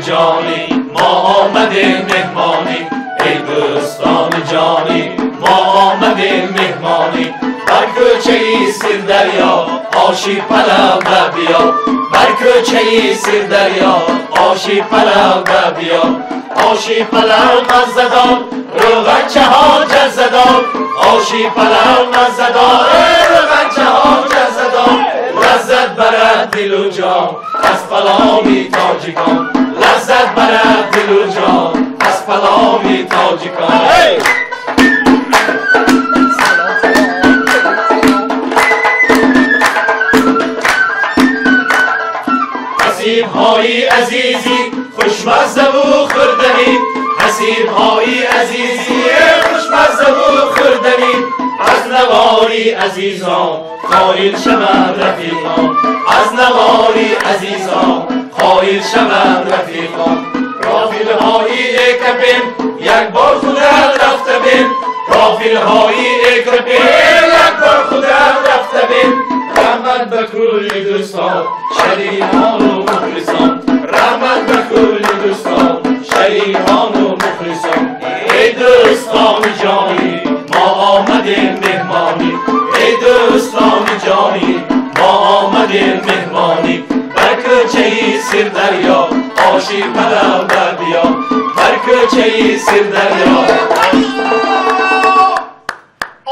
ҷонӣ, мо омадем меҳмонӣ. Эй дӯстони ҷонӣ, мо омадем меҳмонӣ. Бар кӯчаи Сирдарё оши палав биё. Бар кӯчаи Сирдарё оши палав биё. Оши палав маззадор, равғанчаҳо ҷаззадор. Оши палав маззадор, равғанчаҳо ҷаззадор. Лаззат барад дилу ҷон аз палови тоҷикон. Лаззат барад дилу ҷон аз палови тоҷикон. Ҳасибҳои азизӣ хушмаззаву хӯрданӣ. Ҳасибҳои азизӣ хушмаззаву хӯрданӣ. Аз навори азизон қоил шаванд рафиқон. Аз навори азизон қоил шаванд рафиқон. Профилҳои Экопен як бор худат рафта бин. Профилҳои Экопен як бор худат рафта бин. Раҳмат ба кулли дӯстон, шарикону мухлисон. Раҳмат ба кулли дӯстон, шарикону мухлисон. Эй дӯстони ҷонӣ, мо омадем меҳмонӣ. Эй дӯстони ҷонӣ, мо омадем меҳмонӣ. Бар кӯчаи Сирдарё оши палав биё. Бар кӯчаи Сирдарё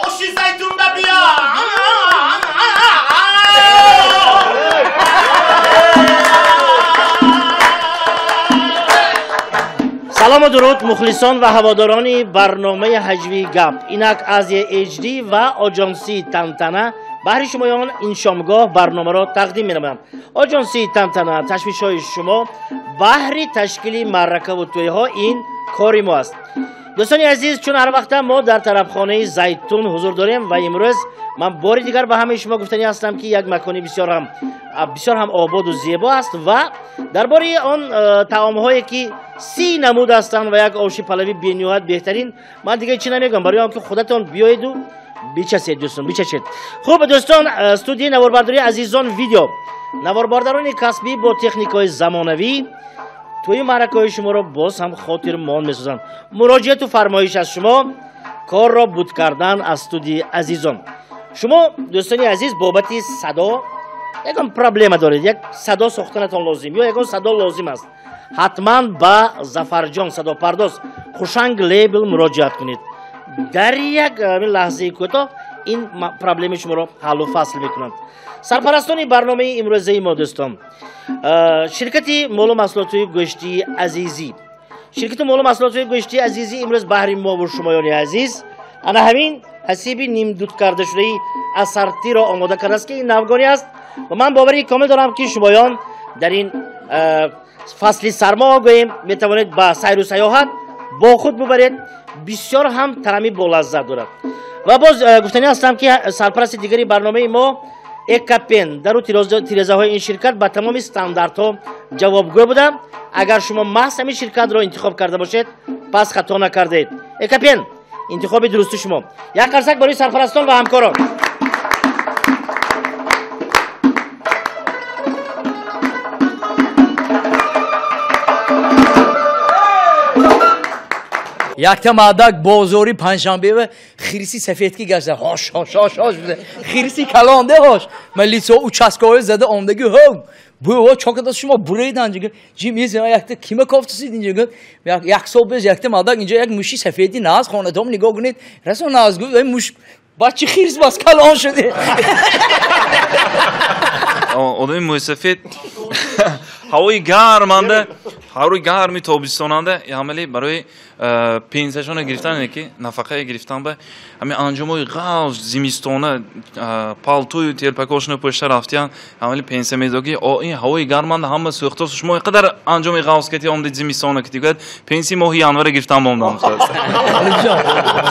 оши зайтун биё. Салому дуруд мухлисон ва ҳаводорони барномаи ҳаҷвии гап. Инак Азия HD ва Оҷонсии Тантана баҳри шумоён ин шомгоҳ барномаро тақдим менамоям. Оҷонсии Тантана ташвишҳои шумо баҳри ташкили маъракаву тӯйҳо ин кори мо аст. Дӯстони азиз, чун ҳар вақта мо дар тарабхонаи Зайтун ҳузур дорем ва имрӯз ман бори дигар ба ҳамаи шумо гуфтанӣ ҳастам, ки як макони бисёр ҳам ободу зебо аст ва дар бораи он таомҳое ки 30 намуд ҳастанд ва як оши палави бениҳоят беҳтарин, ман дигар чӣ намегӯям, барои он ки худатон биёеду бичасед, дӯстон, бичашед. Хуб дӯстон, студияи наворбардории азизон видео, наворбардорони касбӣ бо техникаҳои замонавӣ тӯи маъракаҳои шуморо боз ҳам хотирмон месозанд. Муроҷиату фармоиш аз шумо, корро буд кардан аз студияи азизон. Шумо дӯстони азиз бобати садо ягон проблема доред, як садо сохтанатон лозим ё ягон садо лозим аст, ҳатман ба Зафарҷон садопардоз Хушанг лейбл муроҷиат кунед. Дар як лаҳзаи кӯтоҳ ин проблеми шуморо ҳаллу фасл мекунанд. Сарпарастони барномаи имрӯзаи мо дӯстон, ширкати молу маҳсулоти гӯштии Азизӣ. Ширкати молу маҳсулоти гӯштии Азизӣ имрӯз баҳри мо ва шумоёни азиз ана ҳамин ҳасиби нимдуд кардашудаи ассортиро омода кардааст, ки ин навгонӣ аст ва ман бовари комил дорам, ки шумоён дар ин фасли сармо гӯем метавонед ба сайру сайёҳат бо худ бубаред. Бисёр ҳам таъми болаззат дорад. Ва боз гуфтанӣ ҳастам, ки сарпарасти дигари барномаи мо Экопен. Дару тирезаҳои ин ширкат ба тамоми стандартҳо ҷавобгӯ буда. Агар шумо маҳз ҳамин ширкатро интихоб карда бошед, пас хато накардаед. Экопен интихоби дурусти шумо. Як қарсак барои сарпарастон ва ҳамкорон. Якта мардак бозори панҷшанбе ва хирси сафед ки гашта ҳош ҳош ҳош ҳош хирси калон де ҳош милиса участковый зада омдаги ҳо бу чокада шумо буридан ҷига ҷим ез якта кима кофтасид инҷа як сол без якта мардак инҷа як муши сафеди наз хонатон нигоҳ кунед расо наз гуфт муш бачи хирс бас калон шуди. Одами мӯйсафед ҳавои гарманда, ҳавои гарми тобистонанда ҳамали барои пенсияшона гирифтан ки нафақае гирифтан ба ҳамин анҷомои ғафз зимистона палтою телпакошона пӯшта рафтиян ҳамали пенсия медоги ин ҳавои гарманда ҳама сӯхтос шумо қадар анҷоми ғафз кати омди зимистона ки дигӯяд пенсияи моҳи январа гирифтан мондам.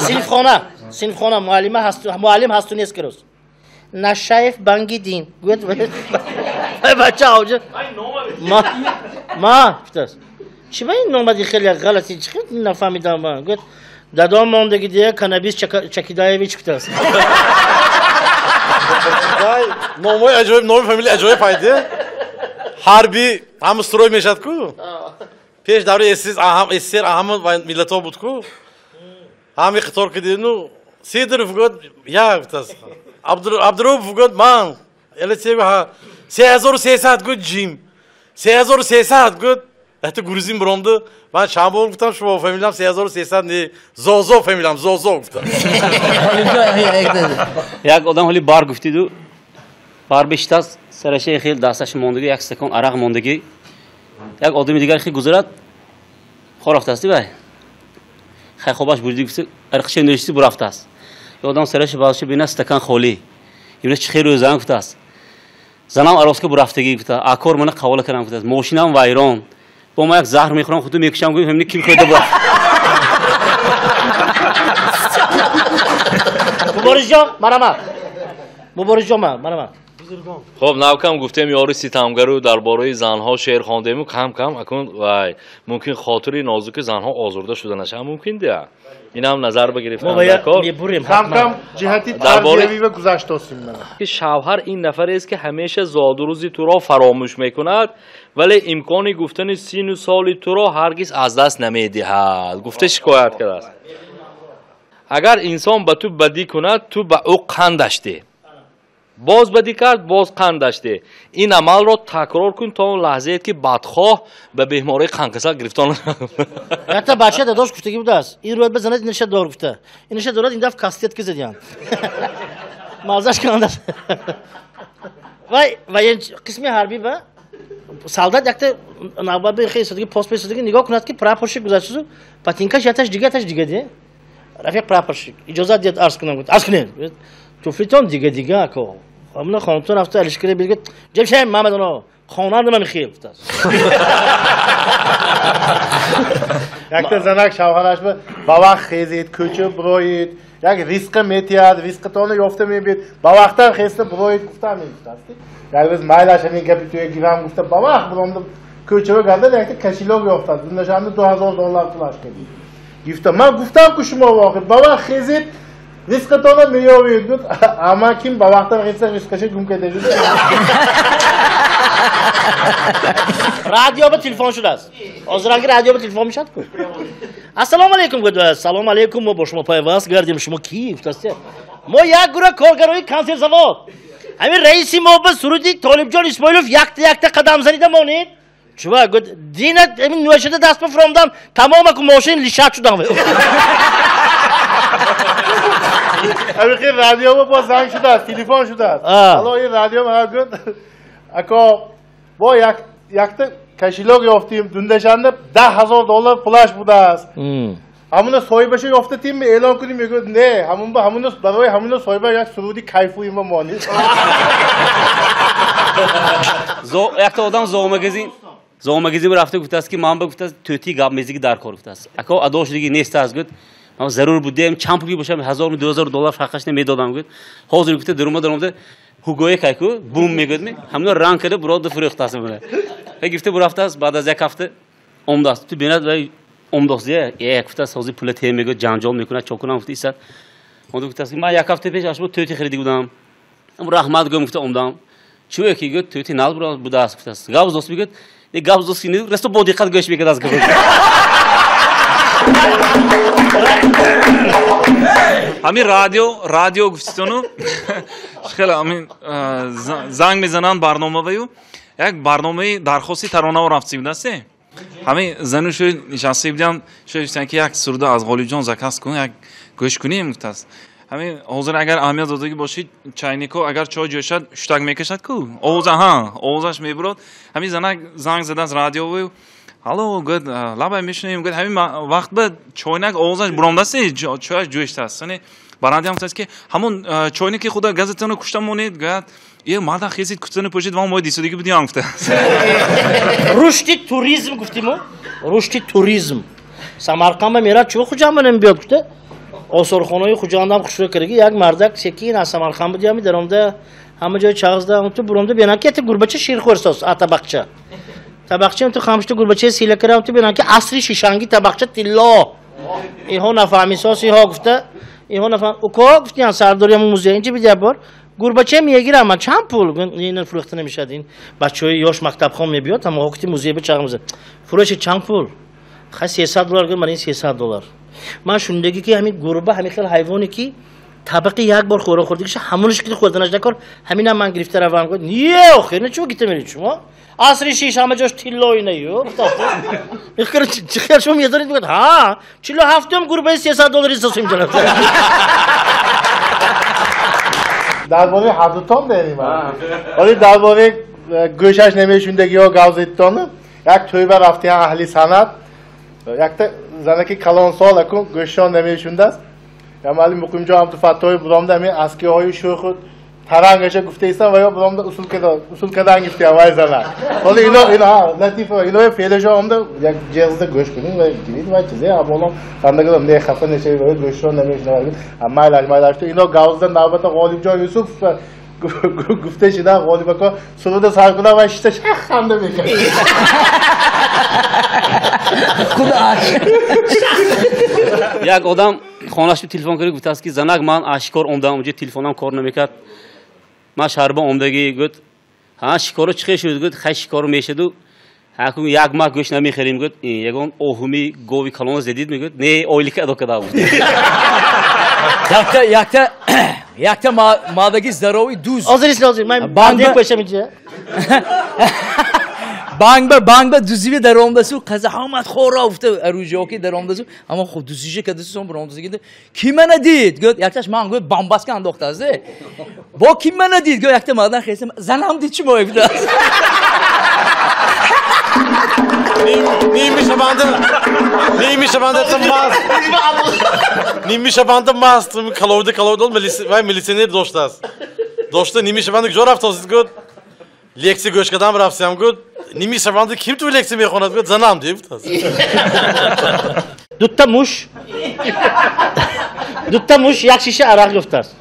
Синфхона, синфхона муаллима ҳасту муаллим ҳасту нест ки рӯз Нашаев Бангидин гӯяд бача авҷа ма гуфтааст чӣ ба ин номади хеле ғалати чӣ нафаҳмидам ман гӯяд дадом мондаги дия канабис Чакидаевич гуфтааст. Номои аҷоиб, номи фамилия аҷоиб пайда. Ҳарби ҳама строй мешавад ку. Пеш даври СССР аҳам СССР аҳам миллатҳо буд ку. Ҳами қатор кардину Сидоров гуфт я гуфтааст. Абдурупов гуфт ман. Эле 3300 гуфт ҷим. 3300 гуфт ҳатто грузин биромду. Ман шанбо гуфтам шумо фамилиям 3300 не Зозо фамилиям Зозо гуфтам. Як одам ҳоли бар гуфтиду бар бештаз сарашаи хел дасташ мондагӣ як стакон арақ мондагӣ як одами дигар хел гузарад хор рафтааст вай хайхобаш бурди гуфт арақча нӯшиди бурафтааст. Як одам сараши баъзша бина стакан холӣ имрӯз чӣ хел рӯзан гуфтааст. Занам ароска бурафтагӣ гуфта акор мана қавола кардам гуфтааст. Мошинам вайрон бо ма як заҳр мехӯрам худу мекушам гӯем ҳамин ким хӯрда бурафт. Муборизҷон марама. Муборизҷон марама. Хоб навкам гуфтем ёри ситамгару дар бораи занҳо шеър хондему кам-кам акун вай мумкин хотири нозуки занҳо озурда шуда нашавад мумкин дия. Инам назар бигирифтан даркор. Кам-кам ҷиҳати тарбиявӣ ва гузаштосим. Шавҳар ин нафарест ки ҳамеша зодрӯзи туро фаромӯш мекунад, вале имкони гуфтани сину соли туро ҳаргиз аз даст намедиҳад. Гуфта шикоят кардааст. Агар инсон ба ту бадӣ кунад, ту ба ӯ қандаш деҳ. Боз бадӣ кард, боз қандаш деҳ. Ин амалро такрор кун то он лаҳзае ки бадхоҳ ба бемории қандкасал гирифтор нашавад. Якта бача дадош гуфтагӣ будааст. Ин рӯяд бизанад, ин ниша дор гуфта. Ин ниша дорад, ин дафъ кастетка задиян. Мазаш кандааст. Вай, вай қисми ҳарбӣ ба солдат якта навбат ба хел истодагӣ, пост бистодагӣ нигоҳ кунад ки прапорщик гузашту ботинкаш яташ дига, яташ дига де. Рафиқ прапорщик, иҷозат диҳед арз кунам гуфт. Арз кунед. Туфлитон дига дига ако. Ҳамна хонтон рафта алишкара бигӯяд, ҷамшед Мамадоно, хонанда ман мехел гуфтааст. Якта занак шавҳараш ба вақт хезед, кӯча бироед, як ризқа метиҳад, ризқатонро ёфта мебиёд, ба вақтам хеста бироед гуфта мегуфтааст. Як рӯз майлаш ҳамин гапи туя гирам гуфта, ба вақт биромда кӯчаро гардад, якта кошелёк ёфтааст. Дундашанда $2000 пулаш кардид. Гуфта, ман гуфтам ку шумо воқеъ, ба вақт хезед, ризқатонро меёбед. Гуфт, ама ким ба вақтам хеста ризқаша гум карда шуда. Радио ба телефон шудааст. Ҳозиранги радио ба телефон мешавад ку. Ассалому алайкум гуфт. Салому алайкум, мо бо шумо пайваст гардем. Шумо кӣ? Гуфтааст. Мо як гурӯҳ коргарои консервзавод. Ҳамин раиси мо ба суруди Толибҷон Исмоилов якта якта қадам занида монед. Чува гуфт, дина ҳамин нӯшида даст ба фуромдам, тамома ку мошин лишат шудам. Ҳамин радио бо занг шудааст, телефон шудааст. Алло, ин радио ма гуфт, ако бо якта кошелёк ёфтим, дундашанда $10,000 пулаш будааст. Ҳамуна соҳибаша ёфта тим эълон кунем, мегӯяд не, ҳамун ба ҳамуна барои ҳамуна соҳиба як суруди кайфуи ма монед. Якта одам зоомагазин рафта гуфтааст ки ман ба гуфтааст тӯтии гап мезиги дар кор гуфтааст. Ако адо шудагӣ нестааст гуфт. Ман зарур будем, чанд пули бошам, $1000-2000 фарқаш намедодам гуфт. Ҳозир гуфта дурума даромада ҳугое кайку бум мегӯяд ми ҳамуна ранг карда бурода фурӯхтааст мана. Ва гуфта бурафтааст, баъд аз як ҳафта омдааст. Ту бинад вай омдааст, е гуфтааст ҳозир пула те мегӯяд, ҷанҷол мекунад, чо кунам гуфта истад. Онда гуфтааст ки ман як ҳафта пеш аз шумо тӯти харида будам. Раҳмат гӯям гуфта омдам. Чӯе ки гӯяд тӯти нал будааст гуфтааст. Гап зост мегӯяд, не гап зост ки расто бо диққат гӯш мекард аз гап. Ҳамин радио гуфтитону хеле ҳамин занг мезананд барномаваю як барномаи дархости таронао рафтӣ будааст. Ҳамин зану шӯй нишаста буданд, шӯй гуфтанд ки як суруда аз Ғолибҷон заказ кун, як гӯш кунем гуфтааст. Ҳамин ҳозир агар аҳамият додагӣ бошед, чайнико агар чой ҷӯшад, шутак мекашад ку? Овоза, ҳа, овозаш мебурад. Ҳамин занак занг задааст радиоваю. Алло, гуфт, лабай мешунавем, гуфт, ҳамин вақт ба чойнак овозаш буромдааст, чояш ҷӯштааст. Сони барандиам гуфтааст ки ҳамон чойники худа газетаро кушта монед, гуфт, е марда хезид кутану пӯшид ва мо дисудагӣ будиам гуфтааст. Рушди туризм гуфтиму, рушди туризм. Самарқанд ба мерад, чӯ Хуҷанд ба намебиёд гуфта. Осорхонаи Хуҷандам хушрӯ кардаги як мардак секин аз Самарқанд будиам даромада ҳама ҷои чағзда, ту буромда бинам ки якта гурбача ширхӯр сос, а табақча. Табақча ту хамшта гурбача сила кардам, ту бинам ки асри шишанги табақча тилло. Иҳо нафаҳмисос, иҳо гуфта, иҳо нафаҳм. Уко гуфтиян сардори ҳамун музей, инҷи бидия бор. Гурбача мегирам ман чанд пул? Ин фурӯхта намешавад. Ин бачаҳои ёш мактабхон мебиёд, ҳама ҳоқити музей бичағам. Фурӯши чанд пул? Хай $300. Ман ин $300. Ман шунидагӣ ки ҳамин гурба ҳамин хел ҳайвоне ки табақи як бор хӯрок хӯрдагиша ҳамонаш ки хӯрданаш накор, ҳаминам ман гирифта равам. Гуфт: "Не, охир, не чӣ гирифта меред шумо? Асри шиш ҳама ҷош тиллои наю." Мехӯрад чӣ хел шумо медонед? Мегӯяд: "Ҳа, 47-ум гурбаи $300 истосем ҷаноб." Дар бораи ҳардутон дерим. Ҳоле дар бораи гӯшаш намешундагиҳо гап задитону як тӯйба рафтиян аҳли санъат, якта занаки калонсол акун гӯшашон намешундааст. Ямали Муқимҷон Абдуфаттоев буромда ҳамин аскиҳои шӯху тарангаша гуфта истам ва ё буромда усул кардан гифтиям вай занак. Ҳоло ино ино латифа ино феълашо омда як ҷеғзда гӯш кунем ва гирид вай чизе аболом хандагадам не хафа нашавед ва гӯшашон намешунавад. Майлаш майлаш ино гавзда навбата Ғолибҷон Юсуф гуфта шида Ғолиб ака суруда сар кунад ва шита шах ханда мекард. Худош. Як одам хонаш телефон кард, гуфтааст ки занак ман аз шикор омдам, унҷо телефонам кор намекард. Ман шаҳрба омдагӣ. Гуфт: ҳа, шикоро чӣ хел шуд? Гуфт: хай, шикоро мешаду ҳакун як маҳ гӯшт намехӯрем. Гуфт: ягон оҳуми гови калон задид? Мегӯяд: не, ойлика адо карда буд. Якта якта якта мадаги здоровый дуз. Ҳозир ис ҳозир ман банде пӯшам инҷа. Банг ба банг ба дузиви даромдасу қаза ҳамат хора уфта арӯҷоки даромдасу ҳама хуб дузиша кадасу сон баромдасу гида ки мана дид? Гӯяд якташ ман. Гӯяд бамбаска андохтааст бо ки мана дид? Гӯяд якта мадан хесам занам дид чӣ моя гуфтааст. Ними шабанда маст. Ними шабанда маст. Каловда каловда вай милиционер доштааст. Дошта ними шабанда куҷо рафтосид? Гуфт: лекция гӯш кардам рафтиам. Гуфт: ними шабанда ким ту лекция мехонад? Гуфт: занам дид гуфтааст. Дута муш як шиша арақ гуфтааст.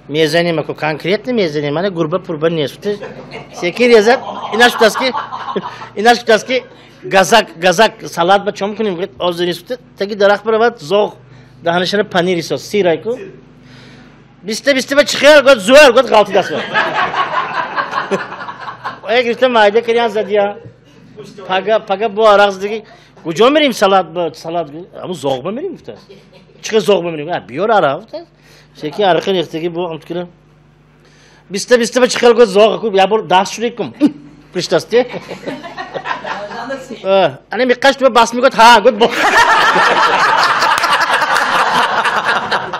Мезанем ако конкретно мезанем, мана гурба пурба нест. Секин резад, инаш гуфтааст ки газак газак салат ба чом кунем? Гуфт: ҳозир нест. Таги дарахт биравад, зоғ даҳанашана панир исоз сир айку. Биста биста ба чӣ хел? Гуфт: зӯр. Гуфт: ғалти даст оя гирифта майда кардиан задия. Пага пага бо арақ задиги куҷо мерим салат ба салат? Ҳамун зоғ ба мерим гуфтааст. Чӣ хел зоғ ба мерим? Биёр арақ гуфтааст. Секин арақа рехтаги бо амткира. Биста биста ба чӣ хел? Гуфт: зоғ ку як бор даст шурик кун пиштаст. Ана миқаш ту бас мегӯяд ҳа гуфт бо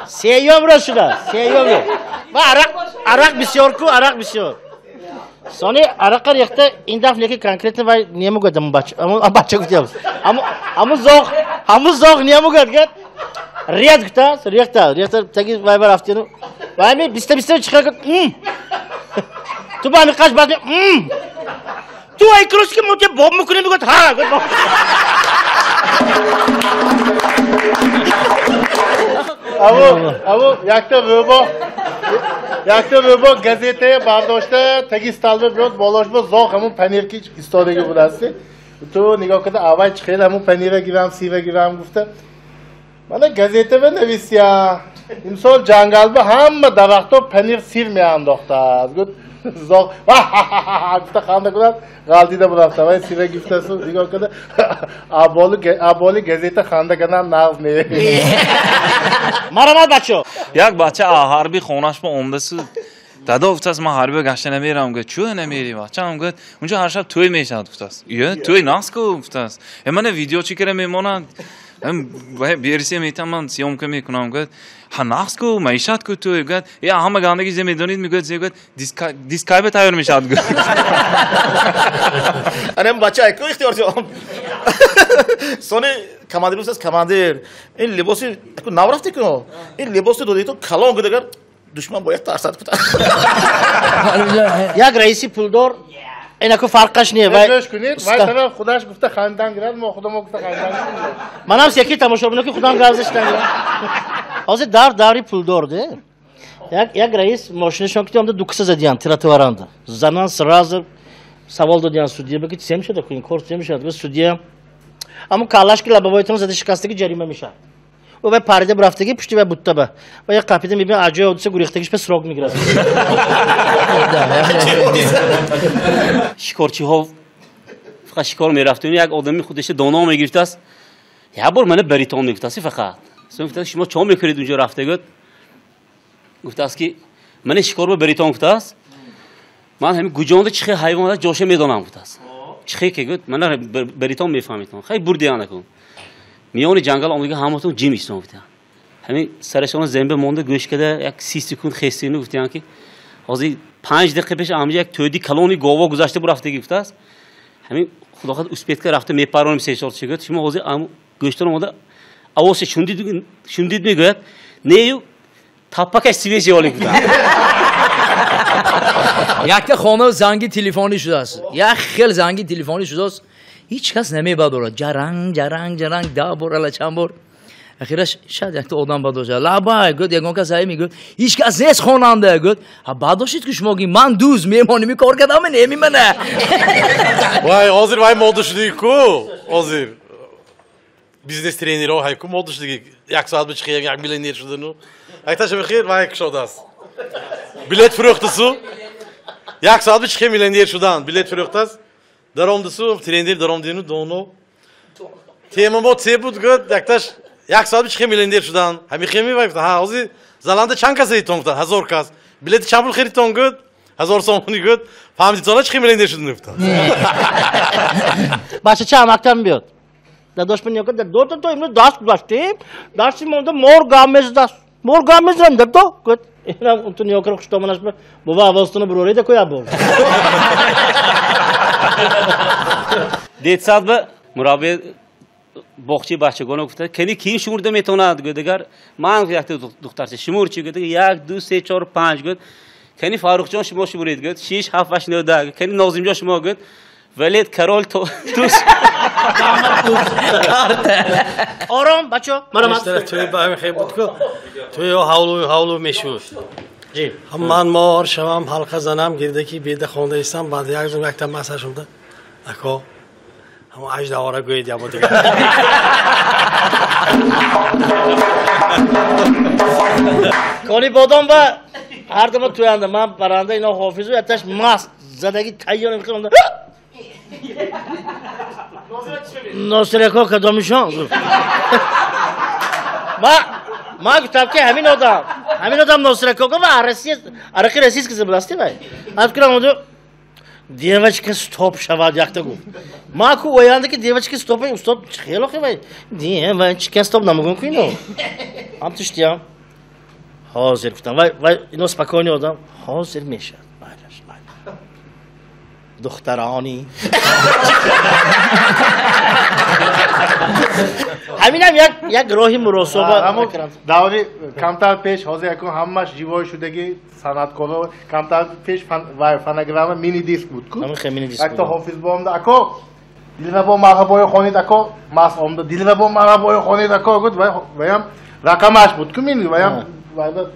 сеюм рӯз шуда сеюм рӯз ва арақ арақ бисёр ку арақ бисёр. Сони арақа рехта ин дафъ неки конкретно вай немегӯяд ҳамун бача ҳамун бача гуфтиям ҳамун зоғ немегӯяд гуфт рез гуфтааст рехта рехта таги вай ба рафтину вай ми биста биста чӣ хел? Гуфт: ту ба ҳамин қаш баъд ту ай крос ки мо те боб мекунем? Мегӯяд: ҳа. Гуфт: Аву якта рӯбо газетая бардошта таги столба биёд, болош бо зоғ ҳамун панир ки истодагӣ будасти. Ту нигоҳ карда аввал чӣ хел ҳамун панира гирам, сира гирам гуфта. Мана газетава нависия. Имсол ҷангалба ҳама дарахто панир сир меандохтааст. Гуфт зоғ гуфта ханда кунад ғалтида бурафта вай сира гифтасу нигоҳ карда аболи газета ханда кардан нағз не. Марамат бачо. Як бача ҳарби хонаш ба омдасу дадо гуфтааст: ман ҳарби гашта намерам. Гуфт: чӯ намери, бачаам? Гуфт: унҷо ҳар шаб тӯй мешавад. Гуфтааст: ё тӯй нағз ку. Гуфтааст: э мана видео чӣ кара мемонад, берсе метам, ман съёмка мекунам. Гуфт: ҳа, нағз ку, маишат ку тӯй. Гуфт: э ҳама гандаги зе медонид. Мегӯяд зе? Гуфт: дискайба тайёр мешавад. Гуфт. Анам бача айку ихтиёр ҷон. Сони командир гуфтааст: командир, ин либоси аку нав рафти ку, ин либоси додаи ту калон гуд, агар душман бояд тарсад гуфта. Як раиси пулдор инаку фарқаш не вай гӯш кунед, вай тараф худаш гуфта хандан гирад, мо худамо гуфта хандан гирад. Манам секи тамошобино ки худам гавзиштан. Ҳозир даври пулдор де. Як раис мошинашон ки омда ду киса задиян тротуаранда. Занан сразу савол додиян судья ба ки чӣ мешавад ин кор, чӣ мешавад? Гуфт судья: аммо калаш ки лабовойтон зада шикастаги ҷарима мешавад. Ӯ вай парида бурафтаги пушти вай бутта ба. Ва як қапида мебинам аҷои ҳодиса гурехтагиш ба срок мегирад. Шикорчиҳо фақат шикор мерафтанд, як одами худаш доно мегирифтааст. Як бор мана баритон мегуфтааст фақат. Гуфтааст шумо чӣ мекунед унҷо рафта гуфт. Гуфтааст ки мана шикор ба баритон гуфтааст. Ман ҳамин гуҷонда чӣ хел ҳайвон аст ҷоша медонам гуфтааст. Чӣ хел ки гуфт мана баритон мефаҳмитон. Хай бурдиян накун. Миёни ҷангал омадига ҳаматон ҷим истон гуфтанд. Ҳамин сарашона земба монда гӯш када як 30 секунд хестину гуфтанд ки ҳозир 5 дақиқа пеш амҷа як тӯди калони гова гузашта бурафтаги гуфтааст. Ҳамин худо хоҳад успетка рафта мепаронем 3-4 чӣ гуфт. Шумо ҳозир гӯштон омада овозе шундид мегӯяд нею таппакаш свежий олӣ гуфтанд. Якта хона занги телефонӣ шудааст. Як хел занги телефонӣ шудааст. Ҳеҷ кас намебадорад. Ҷаранг, ҷаранг, ҷаранг, 10 бор, ала чанд бор. Ахираш шояд якта одам бадошад. Лабай, гуфт, ягон кас ҳай мегӯяд, ҳеҷ кас нест хонанда, гуфт. Ҳа бадошед ки шумо ги ман дӯз меҳмонӣ кор кардам, намемона. Вай, ҳозир вай мода шудиги ку? Ҳозир бизнес тренерҳо ҳай ку мода шудиги. Як соат бичихи як миллионер шудану. Якташа бихир вай кушодааст. Билет фурӯхтасу. Як соат бичихи миллионер шудан. Билет фурӯхтааст. Даромдасу, тренер даромдину доно. Тема мо це буд, гуфт, якташ як соат бичихи миллионер шудан. Ҳамин хеми вай гуфт, ҳа, ҳозир заланда чанд кас харидтон гуфт, 1000 кас. Билети чанд пул харидтон гуфт, 1000 сомонӣ гуфт. Фаҳмидитона чихи миллионер шудан гуфт. Бачача мактаб биёд. Дадош ман ёка дадо то имрӯз даст гузаштем. Дасти монда мор гам мезадаст. Мор гам мезанам дадо гуфт. Инам ту ниёкара хуштоманаш бува овозтона бурорида ку як бор. Детсад ба мураббӣ боғчаи бачагона гуфта, кани ким шумурда метавонад гуфт, дигар ман якта духтарча шумур чи гуфт, 1 2 3 4 5 гуфт. Кани Фаррухҷон шумо шумуред гуфт, 6 7 8 9 10. Кани Нозимҷон шумо гуфт, валет король туз. Ором бачо, марамат. Туй ба ҳамин хел буд ку, туй ҳавлу ҳавлу мешуд. Ман мор шавам, ҳалқа занам, гирдаки беда хонда истам, баъд як зум якта масъала шуда. Ако, ҳамон аждаҳоро гӯед ябо дигар. Кони бодом ба ҳар дама туянда, ман баранда ино ҳофизу якташ маст задаги тайёр мекунам. Носирако кадомишон гуфт. Ма гуфтам ки ҳамин одам Носирако гуфт ва арақи российский забуласти вай. Ман фикрам оду девочка стоп шавад якта гуфт. Ма ку оянда ки девочка стоп устод хеле хе вай. Девочка стоп намегӯм ку ино. Ҳам туштиям. Ҳозир гуфтам. Вай вай ино спокойный одам. Ҳозир мешавад. Майлаш майлаш. Духтарони. Ҳаминам як роҳи мурособа. Даври камтар пеш ҳозир якун ҳамаш живой шудаги санъаткоро камтар пеш фонограмма мини диск буд ку. Якта ҳофиз боомда ако дилрабо марҳабои хонид ако мас омда дилрабо марҳабои хонид ако гуфт ваям рақамаш буд ку мини ваям ёздаҳ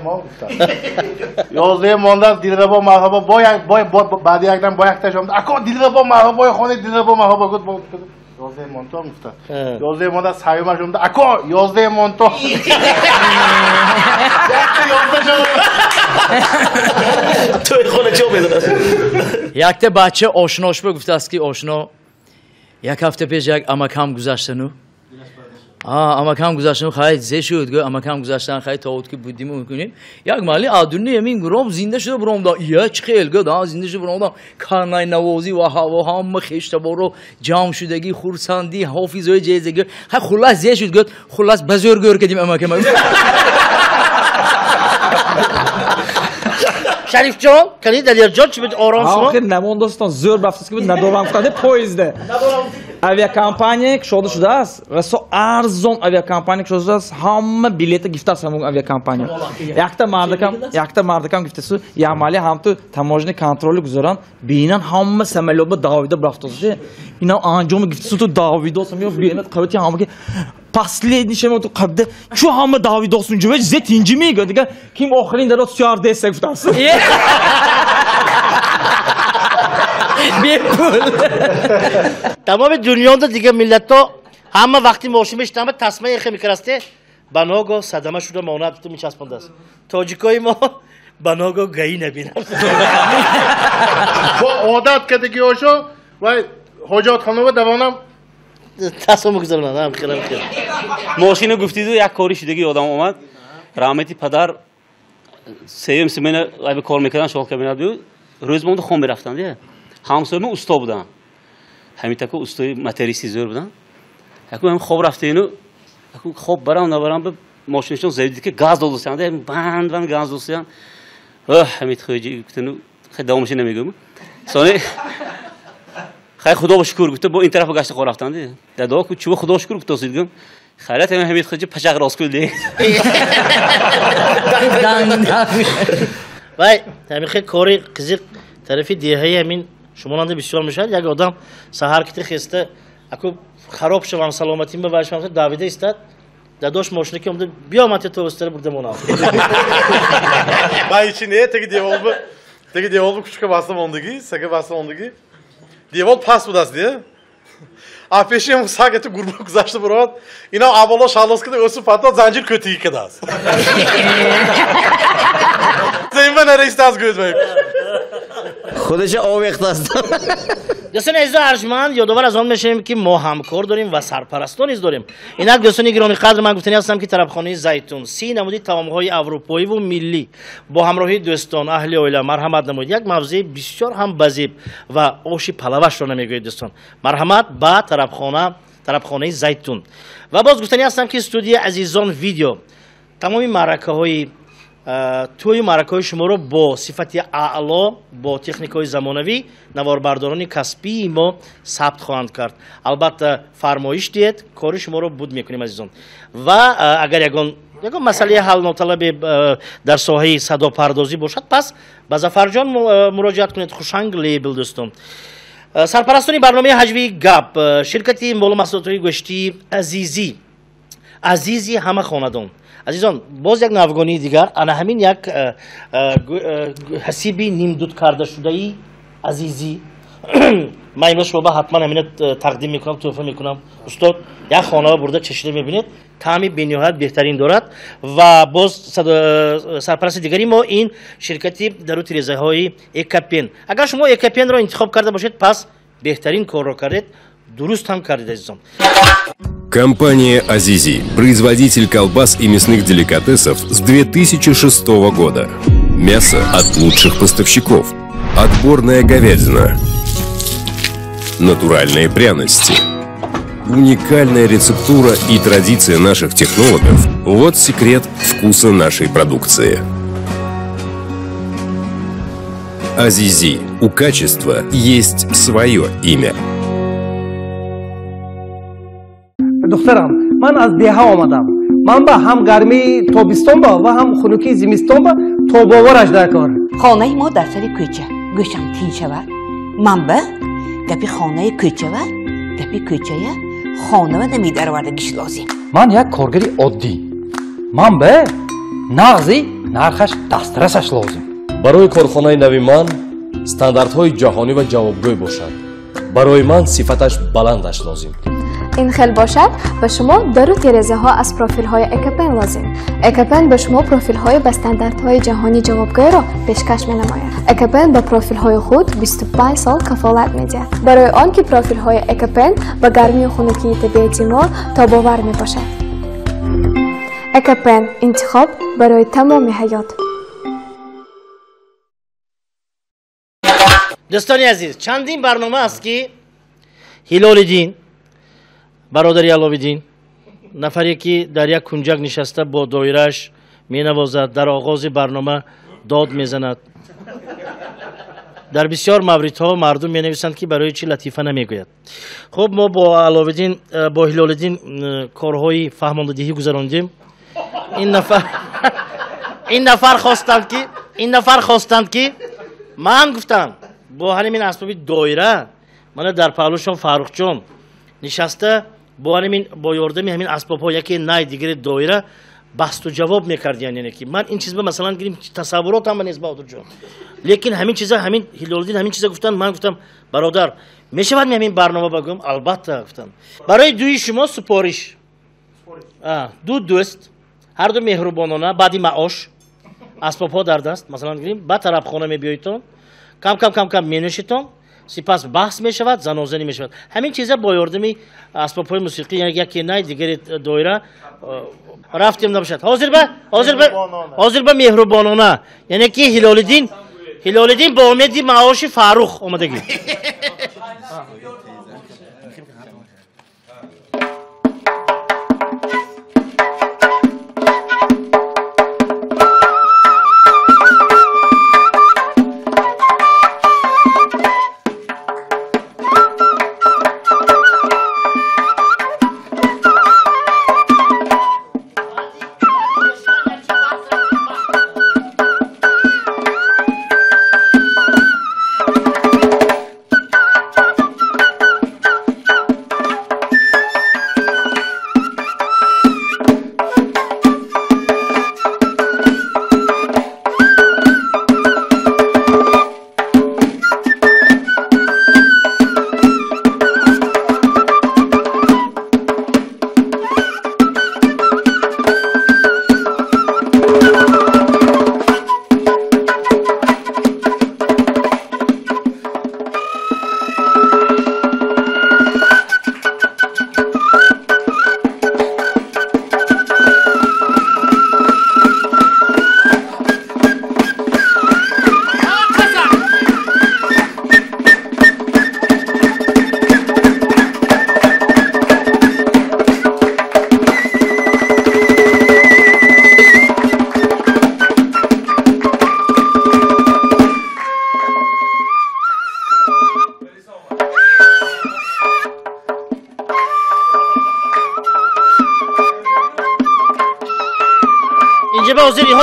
мон гуфтам. 11 монда дилрабо марҳабо бо баъди якдам бо якташ омда ако дилрабо марҳабои хонид дилрабо марҳабо гуфт 11 монто гуфта. 11 монда саюмаш омда ако 11 монто. Тӯйхона чӣ медонад? Якта бача ошношба гуфтааст ки ошно як ҳафта пеш як амакам гузаштану амакам гузаштану хай зе шуд гӯ амакам гузаштан хай тавуд ки будиму кунем як маҳалли адуни ҳамин гуром зинда шуда буромда я чӣ хел гӯ да зинда шуда буромда карнайнавозӣ ва ҳаво ҳама хештаборо ҷамъ шудагӣ хурсандӣ ҳофизои ҷеза гӯ хай хуллас зе шуд гӯ хуллас ба зӯр гӯр кардим амакама. Шарифҷон, кани Далерҷон чӣ буд ором шумо? Охир намондостон зӯр бафтаст ки буд надорам гуфтанде поезде. Авиакомпания кушода шудааст ва со арзон авиакомпания кушода шудааст, ҳама билета гифтааст ҳамон авиакомпания. Якта мардакам гифтасу ямали ҳамту таможни контроли гузаран бинан ҳама самолётба давида брафтост. Ина анҷоми гифтасу ту давидос ҳам бинат қавати ҳама ки последний шема ту қабда чу ҳама давидос унҷа зе тинҷи мегӯяд дига ким охирин дарот стюардесса гуфтааст. Бепул. Тамоми дунёда дигар миллатҳо Ҳама вақти мошин мешитама тасма яхе мекарасте, ба ногоҳ садама шуда монад мечаспондааст. Тоҷикои мо ба ногоҳ гаи набинад. Бо одат кардагиошо вай ҳоҷатхонава давонам тасма мегузаронад. Хеле мошина гуфтиду як кори шудаги одам омад. Раҳмати падар сеюм смена айби кор мекардан, шол кабинет буд. Рӯз монда хон мерафтанд. Ҳамсояма усто буданд. Ҳамин тако устои мотористи зӯр буданд. Яку ҳам хоб рафтаину яку хоб барам набарам ба мошинашон завид ки газ додусанд, банд банд газ додусанд. Оҳ, ҳамин хоҷи гуфтану хай давомаши намегӯм. Сони хай худо ба шукр гуфта бо ин тараф гашта хоб рафтанд. Дадо ку чува худо шукр гуфтосид гум. Хайрат ҳамин хоҷи пашақ рост кул де. Вай, ҳамин хел кори қизиқ тарафи деҳаи ҳамин шумонанда бисёр мешавад. Як одам саҳар кити хеста аку хароб шавам саломатим ба вайшам давида истад. Дадош мошина ки омада биё ман те тобистара бурда монам. Ман ичи не теги деволбу теги деволбу кучка баста мондагӣ, сага баста мондагӣ. Девол паст будаст де. А пеши ҳам саг эту гурба гузашта бурад. Ина аввало шалос кида өсу пато занҷир көтиги кидааст. Зимба нареистааст гӯд вай. Худша овехтааст. Дӯстони азизу арҷманд, ёдовар аз он мешавем, ки мо ҳамкор дорем ва сарпарастон низ дорем. Инак дӯстони гиромӣ қадр, ман гуфтанӣ ҳастам, ки тарабхонаи Зайтун 30 намуди таомҳои аврупоиву миллӣ бо ҳамроҳии дӯстон, аҳли оила марҳамат намоед. Як мавзеи бисёр ҳам базеб ва оши палавашро намегӯед дӯстон. Марҳамат ба тарабхонаи Зайтун. Ва боз гуфтанӣ ҳастам, ки студияи Азизон видео тамоми маъракаҳои тӯи маъракаҳои шуморо бо сифати аъло, бо техникаҳои замонавӣ наворбардорони касбии мо сабт хоҳанд кард. Албатта фармоиш диҳед, кори шуморо буд мекунем азизон. Ва агар ягон масъалаи ҳалноталабе дар соҳаи садопардозӣ бошад, пас ба Зафарҷон муроҷиат кунед. Хушанг лейбл дӯстон. Сарпарастони барномаи ҳаҷвии гап, ширкати молу маҳсулотҳои гӯштии Азизӣ, азизи ҳама хонадон. Азизон, боз як навгонии дигар, ана ҳамин як ҳасиби нимдуд карда шудаи Азизӣ. Ман имрӯз шумо ба ҳатман ҳамина тақдим мекунам, тӯҳфа мекунам. Устод, як хонава бурда чашида мебинед, таъми бениҳоят беҳтарин дорад. Ва боз сарпарасти дигари мо ин ширкати дару тирезаҳои Экапен. Агар шумо Экапенро интихоб карда бошед, пас беҳтарин корро кардед, дуруст ҳам кардед, азизон. Компания «Азизи» – производитель колбас и мясных деликатесов с 2006 года. Мясо от лучших поставщиков. Отборная говядина. Натуральные пряности. Уникальная рецептура и традиция наших технологов – вот секрет вкуса нашей продукции. «Азизи» – у качества есть свое имя. Духтарам, ман аз деҳа омадам. Ман ба ҳам гармии тобистон ба ва ҳам хунукии зимистон ба тобовараш дар кор. Хонаи мо дар сари кӯча. Гӯшам тин шавад. Ман ба гапи хонаи кӯчава, гапи кӯчая хонава намедаровардагиш лозим. Ман як коргари оддӣ. Ман ба нағзи нархаш дастрасаш лозим. Барои корхонаи нави ман стандартҳои ҷаҳонӣ ва ҷавобгӯй бошад. Барои ман сифаташ баландаш лозим. Ин хел бошад, ба шумо дару терезаҳо аз профилҳои Экапен лозим. Экапен ба шумо профилҳои ба стандартҳои ҷаҳонӣ ҷавобгӯйро пешкаш менамояд. Экапен ба профилҳои худ 25 сол кафолат медиҳад. Барои он ки профилҳои Экапен ба гармию хунукии табиати мо тобовар мебошад. Экапен – интихоб барои тамоми ҳаёт. Дӯстони азиз, чандин барнома аст, ки Ҳилолиддин, бародари Аловиддин, нафаре ки дар як кунҷак нишаста бо доирааш менавозад, дар оғози барнома дод мезанад. Дар бисёр мавридҳо мардум менависанд, ки барои чӣ латифа намегӯяд. Хуб, мо бо Аловиддин, бо Ҳилолиддин корҳои фаҳмондадиҳӣ гузарондем. Ин нафар хостанд, ки ман гуфтам бо ҳамин асбоби доира мана дар паҳлӯшон Фаррухҷон нишаста бо ҳамин, бо ёрдами ҳамин асбобҳо, яке най, дигаре доира, баҳсту ҷавоб мекардиян. Яъне ки ман ин чизба масалан гирим тасаввуротам нест, Баҳодурҷон, лекин ҳамин чиза ҳамин Ҳилолиддин ҳамин чиза гуфтан, ман гуфтам бародар, Мешавад ҳамин барнома багӯм? Албатта, гуфтам. Барои дуи шумо супориш. Ду дӯст, ҳар ду меҳрубонона, баъди маош, асбобҳо дар даст, масалан гирем, ба тарабхона мебиёедтон, кам кам кам кам менӯшитон, сипас баҳс мешавад, занозанӣ мешавад. Ҳамин чиза бо ёрдами асбобҳои мусиқӣ, яке най, дигаре доира, рафтем набошад. Ҳозир ба меҳрубонона, яъне ки Ҳилолиддин бо умеди маоши Фаррух омадагӣ.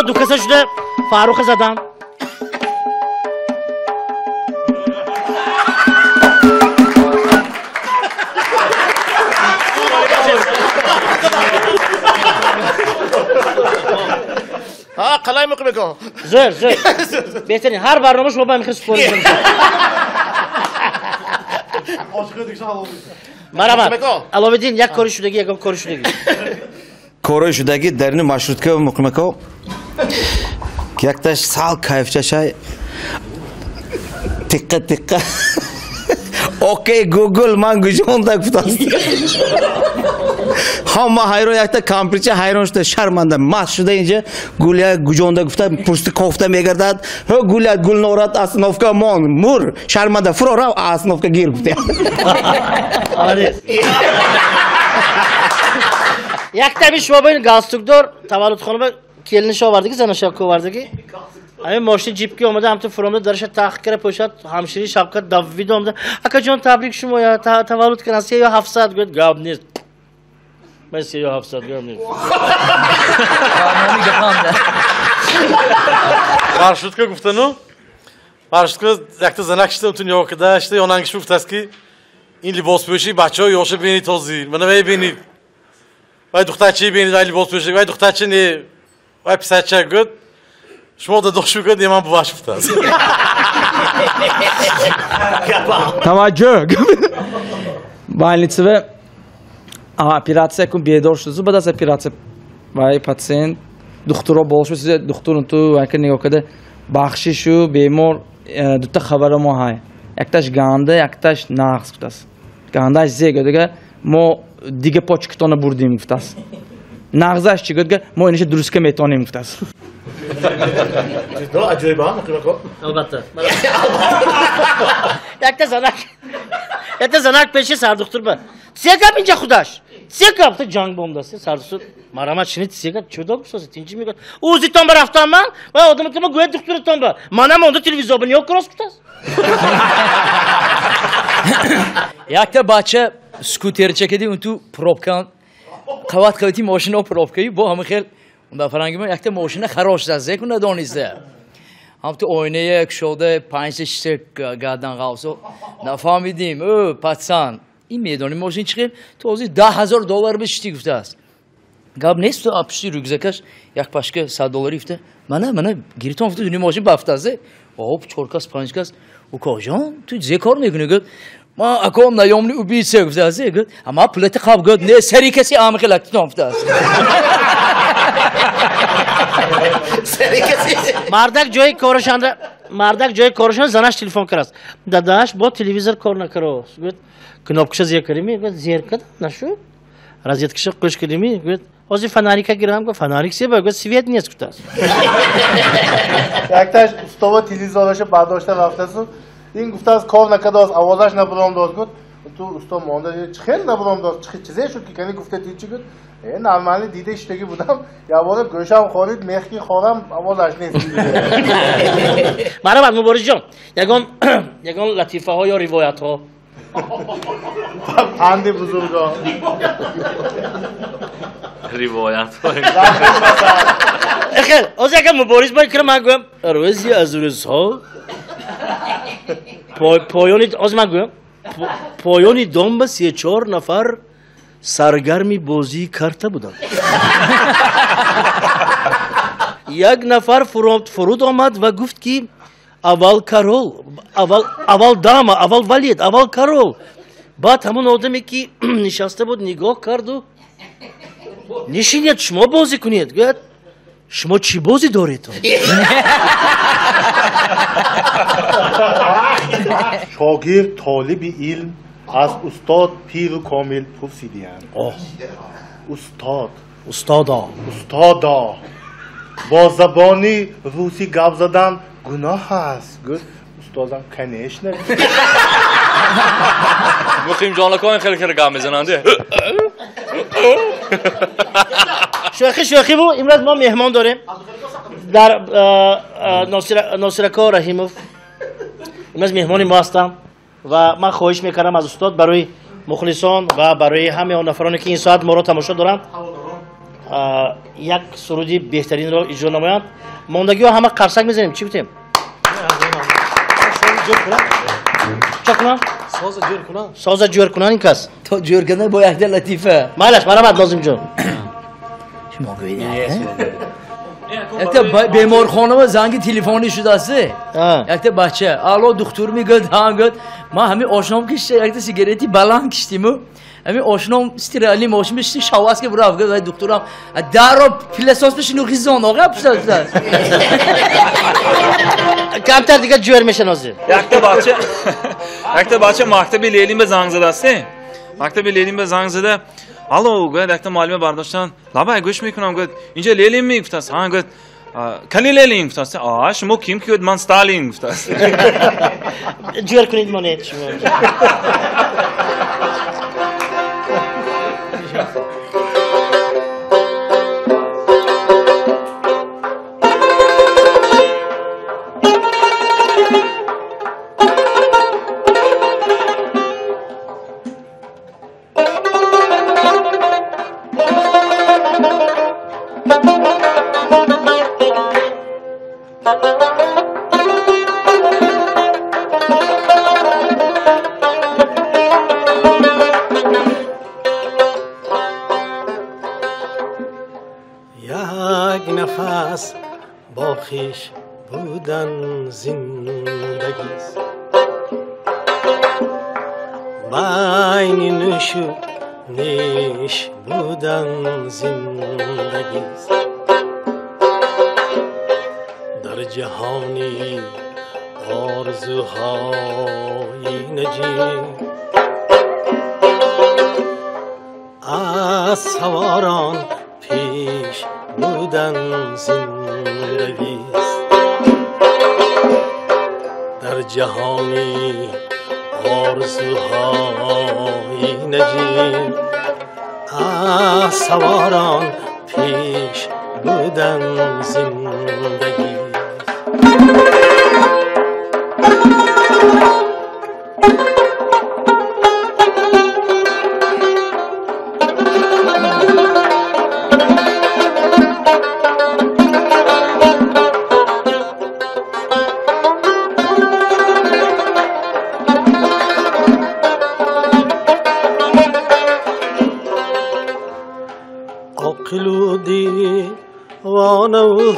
Ду каса шуда Фарруха задан. Қалай муқимеко? Зӯр, зӯр. Беҳтарин. Ҳар барнома шумо ба михел супориш. Марҳамат. Аловиддин, як кори шудагӣ, ягон кори шудагӣ. Кори шудагӣ дар ини маршрутка муқимеко. Якташ сал кайфчашай тиққа тиққа окей Google ман гуҷонда гуфтаст. Ҳама ҳайрон, якта кампирча ҳайрон шуда, шарманда маст шуда инҷа Гулия гуҷонда гуфта пушти кофта мегардад. Ҳо Гулия Гулнорат остановка мон мур шарманда фуро рав остановка гир гуфта. Якта шумо бо ин галстукдор таваллудхона келиниш овардагӣ, занаша овардагӣ. Ҳамин мошини ҷипки омада, ҳамту фуромда, дараша тахт кара пӯшад, ҳамшири шапка давида омада. Акаҷон, табрик шумо, таваллуд кардам, 37 гӯяд, гап нест. Ман 37 гап нест. Маршрутка гуфтану, маршрутка якта занак шида, ту нигоҳ карда, шида, ёнангиш гуфтааст ки ин либоспӯшии бачаҳо ёша бинед ҳозир, мана вай бинед. Вай духтарчи бинед, вай либоспӯшӣ, вай духтарчи не, вай писарча гӯяд. Шумо дадошу гӯяд, не ман буваш гуфтааст. Таваҷҷӯҳ. Больницаве операция кун бедор шуд, баъд аз операция вай пациент духтуро бол шуд, духтур ту вай ки нигоҳ карда бахшишу бемор дута хабара мо ҳай. Якташ ганда, якташ нағз гуфтааст. Гандааш зе гӯяд, мо дига почкатона бурдем гуфтааст. Нағзаш чӣ гӯяд, мо иниша дурустка метонем гуфтааст. Албатта. Якта занак пеши сардухтур ба. Се гап инҷа худаш. Се гап ҷанг бомдаст. Сардухтур марҳамат шинид, се гап чӯ дод гуфтааст, тинчи мегӯяд. Ӯзитон ба рафтам ман ва одам ки ма гӯяд духтуртон ба. Манам онда телевизор ба нигоҳ крос гуфтааст. Якта бача скутерча кади унту пробка қават қавати мошино пробкаи бо ҳама хел унда фаранги ма якта мошина харош зад, зе кун надониста. Ҳамту оинае кушода 5-6 гадан ғавсо нафаҳмидим. Ӯ пацан, ин медони мошин чӣ хел? Ту ҳозир $10,000 бишти гуфтааст. Гап нест, ту пушти рюкзакаш як пашка $100 гуфта. Мана гиритон гуфта, дуни мошин бафтааст. Оп, 4 кас, 5 кас. Укоҷон, ту зе кор мекунӣ? Гуфт, Ма ако наёмни убийца гуфтааст. Гуфт, ама пулати қаб гуфт, не сари каси амихи лактитон гуфтааст. Мардак ҷои корашанда, мардак ҷои корашанда занаш телефон кардааст. Дадаш бо телевизор кор накардааст. Гуфт, кнопкаша зер кардими? Гуфт, зер кардам, нашуд. Розеткаша қӯш кардими? Гуфт, ҳозир фонарика гирам. Гуфт, фонарик себа? Гуфт, свет нест гуфтааст. Якташ устова телевизораша бардошта рафтасу, ин гуфтааст кор накардааст, овозаш набуромдааст. Гуфт, ту усто монда, чӣ хел набуромдааст, чӣ чизе шуд ки кани гуфта ти чӣ? Гуфт, нормально дида иштагӣ будам, ябора гӯшам хорид, мехки хорам, овозаш нест. Марҳабат, Муборизҷон, ягон латифаҳо ё ривоятҳо? Панди бузурго. Ривоятҳо. Хел, ҳозир агар Мубориз бо кира ман гӯям, рӯзе аз рӯзҳо поёни, ҳозир ман гӯям, поёни дом ба 3-4 нафар саргарми бозии карта буданд. Як нафар фуруд омад ва гуфт ки аввал корол, аввал дама, аввал валет, аввал корол. Баъд ҳамон одаме ки нишаста буд нигоҳ карду нишинед, шумо бозӣ кунед. Гӯяд, шумо чӣ бозӣ доред? Шогирд толиби илм аз устод пиру комил пурсидиянд. Устод, устодо, устодо, бо забони русӣ гап задан гуноҳ аст? Гуфт, устодам, конечно. Муқимҷонлакон хеле хеле гап мезананд. Шӯхӣ шӯхӣ бу, имрӯз мо меҳмон дорем. Дар Носирако Раҳимов имрӯз меҳмони мо ҳастанд ва ман хоҳиш мекардам аз устод барои мухлисон ва барои ҳамаи он нафароне ки ин соат моро тамошо доранд як суруди беҳтаринро иҷро намоянд. Мондагиҳо ҳама қарсак мезанем. Чӣ гуфтем? Чӣ кунам? Соза ҷӯр кунам. Соза ҷӯр кунан ин кас. То ҷӯр кардан бо якда латифа. Майлаш, марҳамат Нозимҷон. Шумо гӯед. Якта беморхона занги телефонӣ шудааст. Якта бача, алло духтур мегӯяд, ҳа гӯяд, ман ҳамин ошном кишта, якта сигарети баланд киштиму, ҳамин ошном стирали мошин бишти шавас ки бурав гӯяд, духтурам, даро пиласос бишину ғизон, оға пушта. Камтар дигар ҷӯр мешан ҳозир. Якта бача мактаби Ленин ба занг задааст. Мактаби Ленин ба занг зада, алло гӯяд, якта муаллима бардоштан, лабай гӯш мекунам, гӯяд, инҷа Ленин ми гуфтааст, ҳа гӯяд, кани Ленин гуфтааст, а шумо ким ки гӯяд, ман Сталин гуфтааст. Ҷӯр кунед монед шумо. خویش بودن زندگیست بین نوش و نیش بودن زندگیست در جهانی آرزوهای نجیب از سواران پیش بودن زندگیست در جهانی آرزوهای نجیب از سواران پیش بودن زندگیست.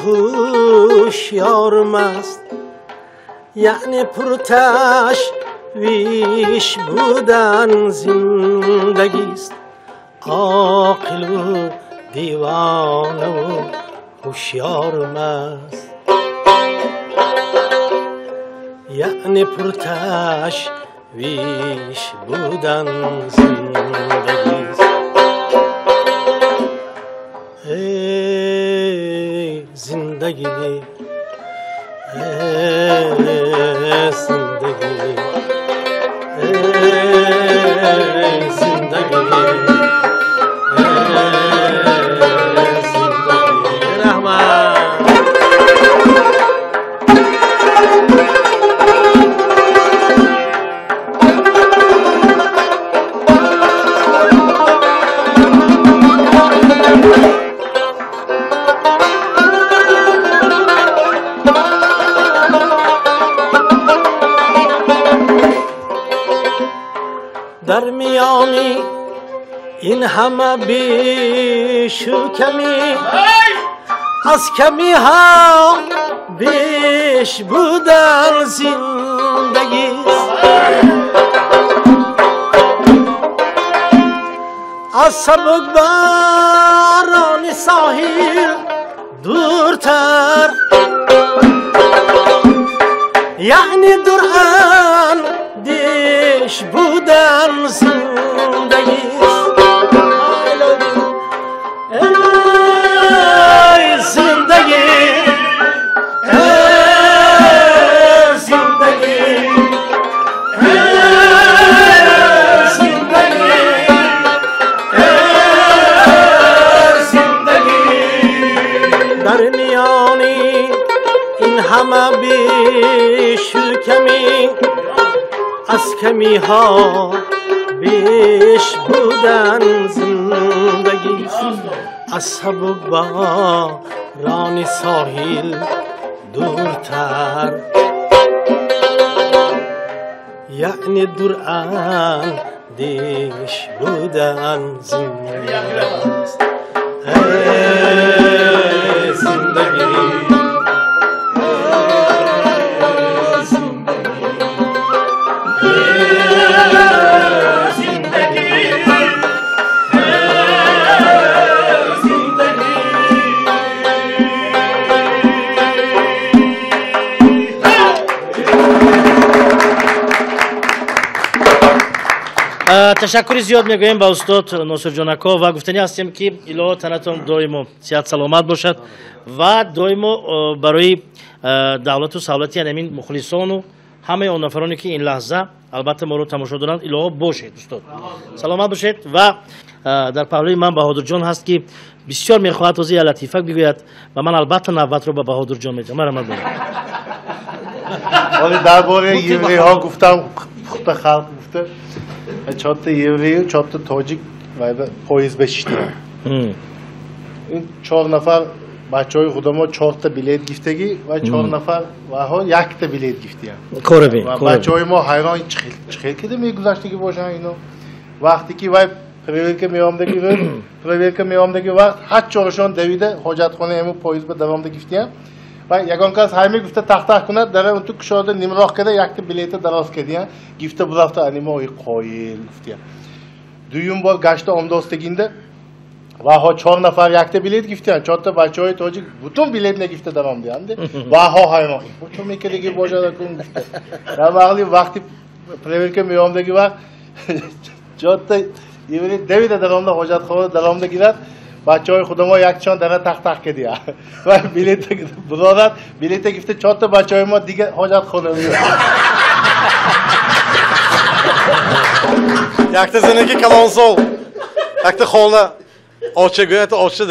هوشیار مست یعنی پرتش تشویش بودن زندگیست عاقل و دیوانه و هوشیار و مست یعنی پرتشویش بودن زندگیست ای زندگی ای زندگی ای زندگی ای زندگی رحمت. در میانی این همه بیش و کمی از کمی ها بیش بودن زندگی از سبکباران ساحل دورتر یعنی دور اندیش بودن زندگی ای زندگی ای زندگی ای زندگی ای زندگی در میانی این همه بیش و کمی از کمی ها بیش بودن زندگی از سبکباران ساحل دورتر یعنی دور اندیش بودن زندگی است ای زندگی Ташаккури зиёд мегӯем ба устод Носирҷон ако ва гуфтанӣ ҳастем ки илоҳо танатон доимо сиҳат саломат бошад ва доимо барои давлату савлати ҳамин мухлисону ҳамаи он нафароне ки ин лаҳза албатта моро тамошо доранд илоҳо бошед устод саломат бошед. Ва дар паҳлӯи ман Баҳодурҷон ҳаст ки бисёр мехоҳад ҳозир як латифа бигӯяд ва ман албатта навбатро ба Баҳодурҷон медиҳам. Марҳамат бошед. Ҳоле дар бораи евреҳо гуфтам, пухта халқ гуфта чорта еврею чорта тоҷик поезд бешиштем. Ин чор нафар бачаҳои худамо чорта билет гифтагӣ ва чор нафар ваҳо якта билет гифтиям. Бачаҳои мо ҳайрон чихел кида мегузаштагӣ бошанд ино. Вақте ки вай проверка меомдаги рӯз, проверка меомдаги вақт ҳар чорашон давида ҳоҷатхонаи ҳамун поезд ба даромда гифтиям. Ва ягон кас ҳай мегуфта тахтах кунад, дара унту кушода нимроҳ када якта билета дароз кардиям, гифта бурафта анимо ой қоил гуфтиям. Дуюм бор гашта омдостагинда ваҳо чор нафар якта билет гифтиям, чорта бачаҳои тоҷик бутун билет нагифта даромдиям. Ваҳо ҳайрон, чо мекардаги бошад кун гуфта. Дар вақти вақти проверка меомдаги вақт чорта еврей давида даромда ҳоҷатхона даромда гирад. Бачаҳои худамо якчанд дара тахтах кардия ва билет бурорад, билета гифта чорта бачаҳои мо дига ҳоҷатхона меояд. Якта занаки калонсол, якта хола оча гӯяд, оча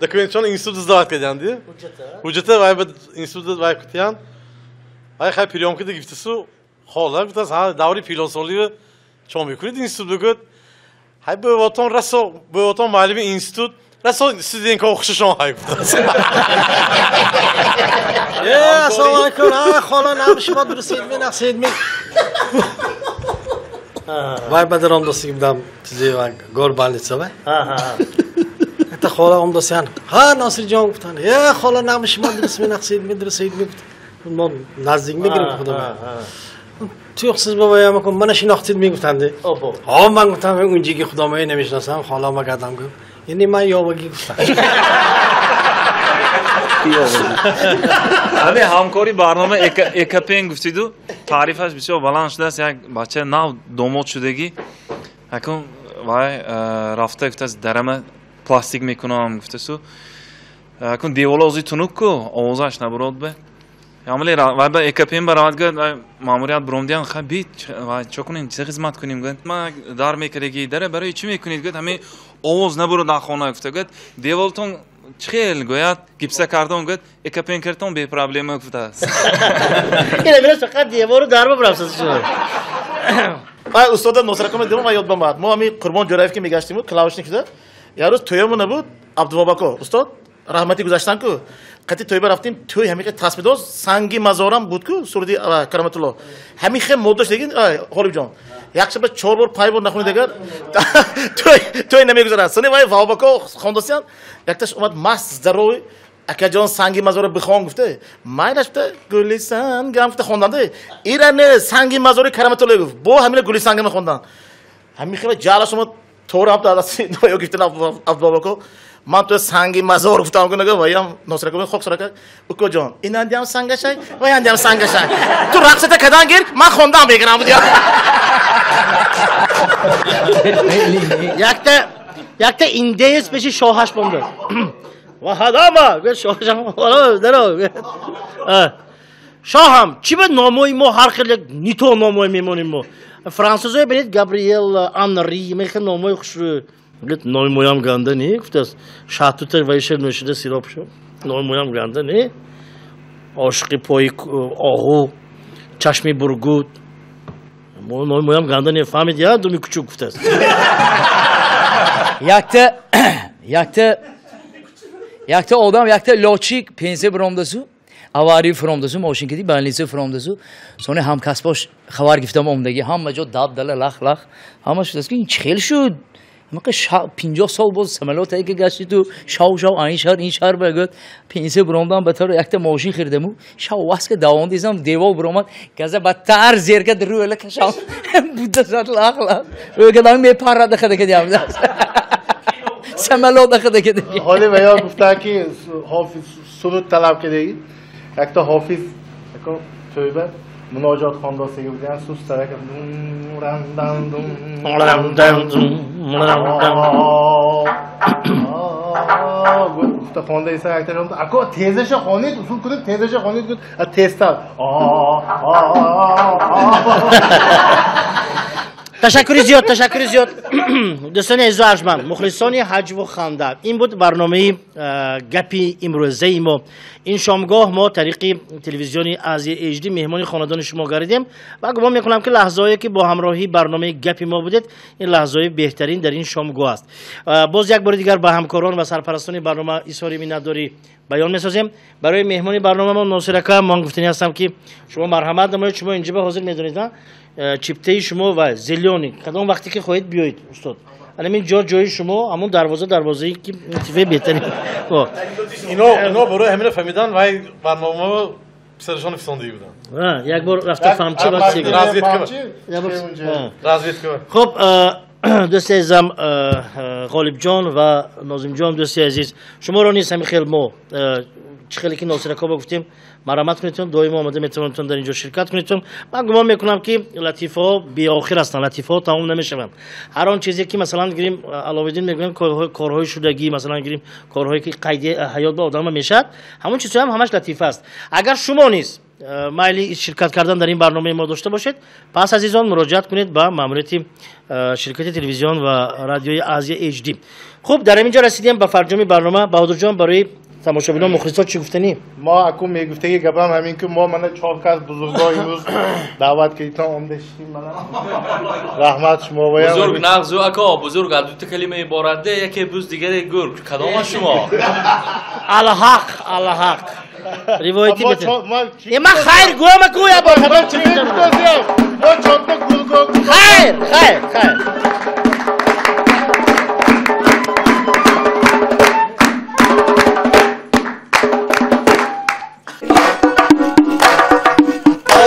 документшон институт сдават кардиям ди. Ҳуҷҷата вай ба институт вай кутиян. Вай хай приёмка гифтасу хола гуфтас ҳа даври пилонсолӣ чо мекунед институт бигӯяд. Ҳай бувотон расо бувотон муаллими институт расо студентҳо хушашон ҳай гуфтааст. Э, ассалому алайкум. А, хола нам шумо дурустедми, нақседми? Вай ба даромдосиги будам чизи гор больница вай. Ҳатто хола омдосиян. Ҳа, Носирҷон гуфтанд. Э, хола нам шумо дурустми, нақседми, дурустедми гуфт. Мо наздик мегирем худо. Туқсиз бобоям кун мана шинохтид мегуфтанд. Ҳо ман гуфтам унҷиги худомоя намешиносам, холама кардам гуфт. Яъне ман ёвагӣ гуфтам. Ҳамин ҳамкори барнома Экапен гуфтиду таърифаш бисёр баланд шудааст. Як бача нав домод шудагӣ акун вай рафта гуфтааст дарама пластик мекунам гуфтасу. Акун девола ози тунук ку овозаш набурод бе. Ямали вай ба Экапен баравад гуфт вай маъмурият буромдиян ха бит вай чо кунем чӣ хизмат кунем гуфт. Ман дар мекардагӣ дара барои чӣ мекунед гуфт ҳамин овоз набурод аз хона гуфта гуфт деволтон чхел гӯяд гипсокартон гуфт Экапен картон бепроблема гуфтааст. Ина бирас фақат девору дар бабрафтааст. Вай устода Носираком димон ва ёд бамад. Мо ҳамин Қурбон Ҷӯраев ки мегаштиму клавишник шуда. Як рӯз тӯямон набуд Абдувобако устод раҳматӣ гузаштан ку қати тӯйба рафтим тӯй ҳамин тасбидоз санги мазорам буд ку суруди Кароматулло. Ҳамин хел моддаш дегин Ғолибҷон. Як шаба 4 бор 5 бор нахонид агар тӯй намегузарад. Сони вай Ваҳобако хондосиян якташ омад маст здоровый акаҷон санги мазора бихон гуфта. Майлаш гуфта гули сангам гуфта хонданде. Ира не санги мазори Кароматулло гуфт. Бо ҳамина гули сангам хондан. Ҳамин хел ҷалаш омад тора ҳам дадasi ё гуфтан Абдувобако ман ту санги мазор гуфтам гуна ваям Носираком хок сарака укоҷон инандиам сангашай ваяндиам сангашай ту рақсата кадан гир ман хондам мегирам буд. Якта индеец пеши шоҳаш бомда. Вахадама гуфт шоҳашам даро. Шоҳам чӣ ба номои мо ҳар хел не то номои мемонем мо. Французои бинед Габриел Анри мехел номои хушрӯ. Гуфт номи моям ганда не гуфтааст. Шаҳтута вайша нӯшида сироп шуд. Номи моям ганда не. Ошиқи пои оғу, чашми бургут. Номи моям ганда не фаҳмид я думи кучук гуфтааст. Якта одам якта лётчик пенсия биромдасу авария фуромдасу мошин киди больница фуромдасу сони ҳамкасбош хабар гирифтам омдагӣ ҳама ҷо даб дала лах лах ҳама шудааст ки ин чӣ хел шуд. 50 сол боз самолёт ки гашти ту шав шав ин шаҳр ин шаҳр ба гуфт пенсия биромдам ба тавр якта мошин хирдаму шав васка давондизам девол биромад газа ба тар зерка рӯэла кашам буда зад лах лах ӯгадам мепаррада хадака диам самолёт хадака диги. Ҳоли вая гуфта ки ҳофиз суруд талаб кардагӣ якта ҳофиз тӯйба муноҷот хондосига буданд сустарак гуфта хонда иса якта ако тезаша хонед усул кунед тезаша хонед гуфт тезтар. Ташаккури зиёд, ташаккури зиёд. Дӯстони азизу арҷманд, мухлисони ҳаҷву ханда, ин буд барномаи гапи имрӯзаи мо. Ин шомгоҳ мо тариқи телевизиони Азия HD меҳмони хонадони шумо гардидем ва гумон мекунам ки лаҳзаое ки бо ҳамроҳии барномаи гапи мо будед, ин лаҳзаҳои беҳтарин дар ин шомгоҳ аст. Боз як бори дигар ба ҳамкорон ва сарпарастони барнома изҳори миннатдорӣ баён месозем. Барои меҳмони барномамо Носир ака ман гуфтанӣ ҳастам ки шумо марҳамат намоед, шумо инҷо ба ҳозир медонед, чиптаи шумо ва зелёни кадом вақте ки хоҳед биёед устод. Ҳамин ҷо ҷои шумо, ҳамон дарвоза дарвозае ки тифе беҳтарин. Ино барои ҳамина фаҳмидан вай барномаро писарашон фисондагӣ буданд. Як бор рафта фаҳмчи ва разведка. Хуб, дӯсти азизам Ғолибҷон ва Нозимҷон, дӯсти азиз, шуморо низ ҳамин хел мо чӣ хеле ки Носир ака гуфтем, марҳамат кунедтон, доимо омада метавонедтон дар ин ҷо ширкат кунедтон. Ман гумон мекунам ки латифаҳо беохир ҳастанд, латифаҳо тамом намешаванд. Ҳар он чизе ки масалан гирим Аловиддин мегӯянд корҳои шудагӣ, масалан гирим корҳое ки қайди ҳаёт ба одама мешавад, ҳамон чизҳо ҳам ҳамаш латифа аст. Агар шумо низ майли ширкат кардан дар ин барномаи мо дошта бошед, пас азизон муроҷиат кунед ба маъмурияти ширкати телевизион ва радиои Азия HD. Хуб, дар ҳамин ҷо расидем ба фарҷоми барнома. Баҳодурҷон, барои тамошобинон мухлисот чӣ гуфтанӣ? Мо аку мегуфтаги гапам ҳамин ки мо мана 4 кас бузургҳо имрӯз даъват кардитон омда шидем. Мана раҳмат шумо боям. Бузург нағзу ако, бузург аз дута калима иборатде, яке буз дигаре гург. Кадома шумо? Алҳақ, алҳақ. Ривояти бетер. Ман хайр гӯям аку я бор. Мо чорта гурго. Хайр, хайр, хайр.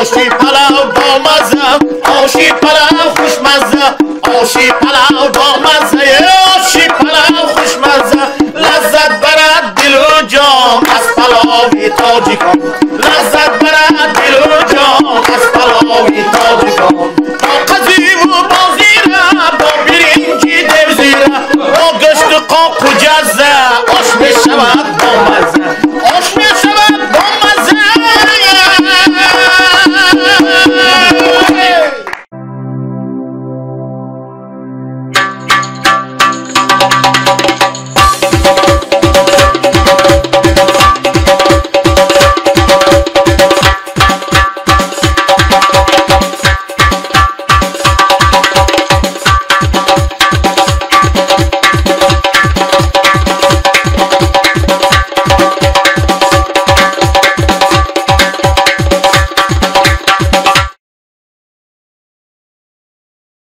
Оши Палав бомаза, оши палав хушмаза, оши палав бомаза, оши палав хушмаза. Лаззат барад дилу ҷон аз палови тоҷикон, лаззат барад дилу ҷон аз палови тоҷикон. Бо қазиву бо зира, бо биринҷи девзира, бо гӯшту қоқу ҷаз.